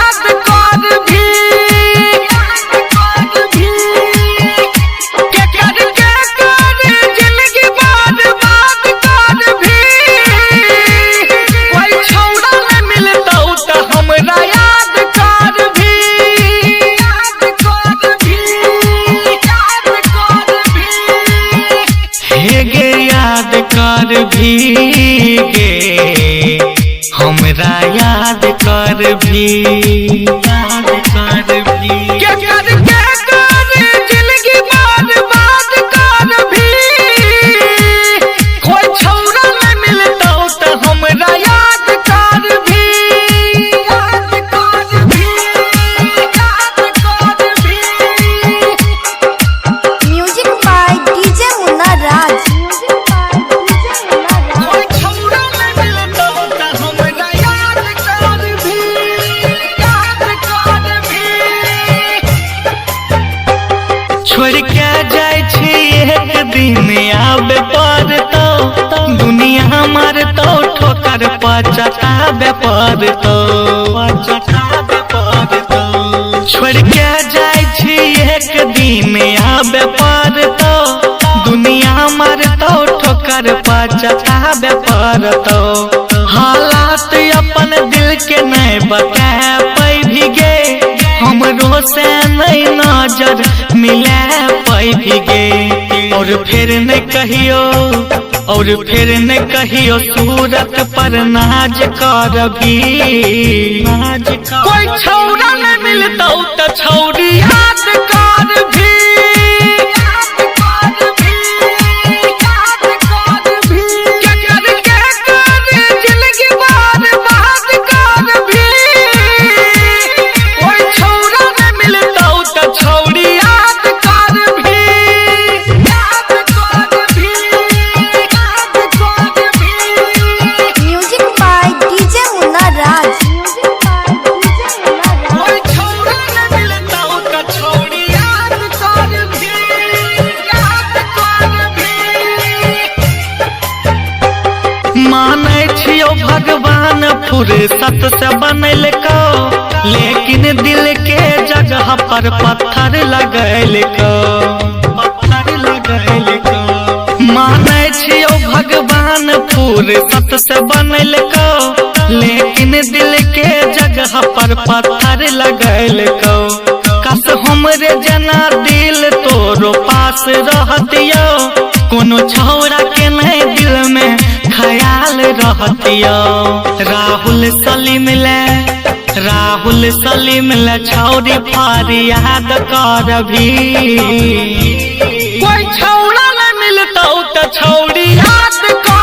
याद कर भी, के कर के कर जिंदगी बर्बाद कर भी। कोई छौड़ा नहीं मिलतौ त हमरा याद कर भी, याद कर भी, याद कर भी। हे गे याद कर भी गे, हमरा याद कर भी, याद कर भी। के कर के कर जिंदगी बर्बाद कर भी। कोई छौड़ा नहीं मिलतौ त हमरा याद कर भी, याद कर भी, याद कर भी। Music by DJ Munna Raj. Music by DJ Munna Raj. कोई छौड़ा नहीं मिलतौ त हमरा याद कर भी, याद कर भी। छोड़ के जाय छी एक दिन आबे पड़तौ, दुनिया मारतौ ठोकर पचताबे पड़तौ, पचताबे पड़तौ। छोड़ के जाय छी एक दिन आबे पड़तौ, दुनिया मारतौ ठोकर पचताबे पड़तौ। हालात अपन दिल के नहीं बता पैभी गे, हमरो से नहीं नजर मिले पैभी गे। और फिर न कहियो, और फिर न कहियो सूरत पर नाज करभी, नाज कर। कोई छौड़ा नहीं मिलतौ त छौड़ी याद कर भी, याद कर भी, याद कर भी। के कर के कर जिंदगी बर्बाद कर भी। कोई छौड़ा नहीं मिलतौ त छौड़ी याद कर भी, याद कर भी, याद कर भी। Music by DJ Munna Raj. Music by DJ Munna Raj. कोई छौड़ा नहीं मिलतौ त छौड़ी याद कर भी, याद कर भी। मानै छियौ भगवान फुर्सत से बनैलकौ, लेकिन दिल के जगह पर पत्थर लगैलकौ, पत्थर लगैलकौ। मानै छियौ भगवान फुर्सत से बनैलकौ, लेकिन दिल के जगह पर पत्थर लगैलकौ। कस हमरे जना दिल तोरो पास रहतियौ, कोनो छौड़ा के नहीं दिल में ख्याल रहतियौ। राहुल सलीम ले, राहुल सलीम ले छौड़ी फरियाद करभी। कोई छौड़ा नहीं मिलतौ त छौड़ी याद कर।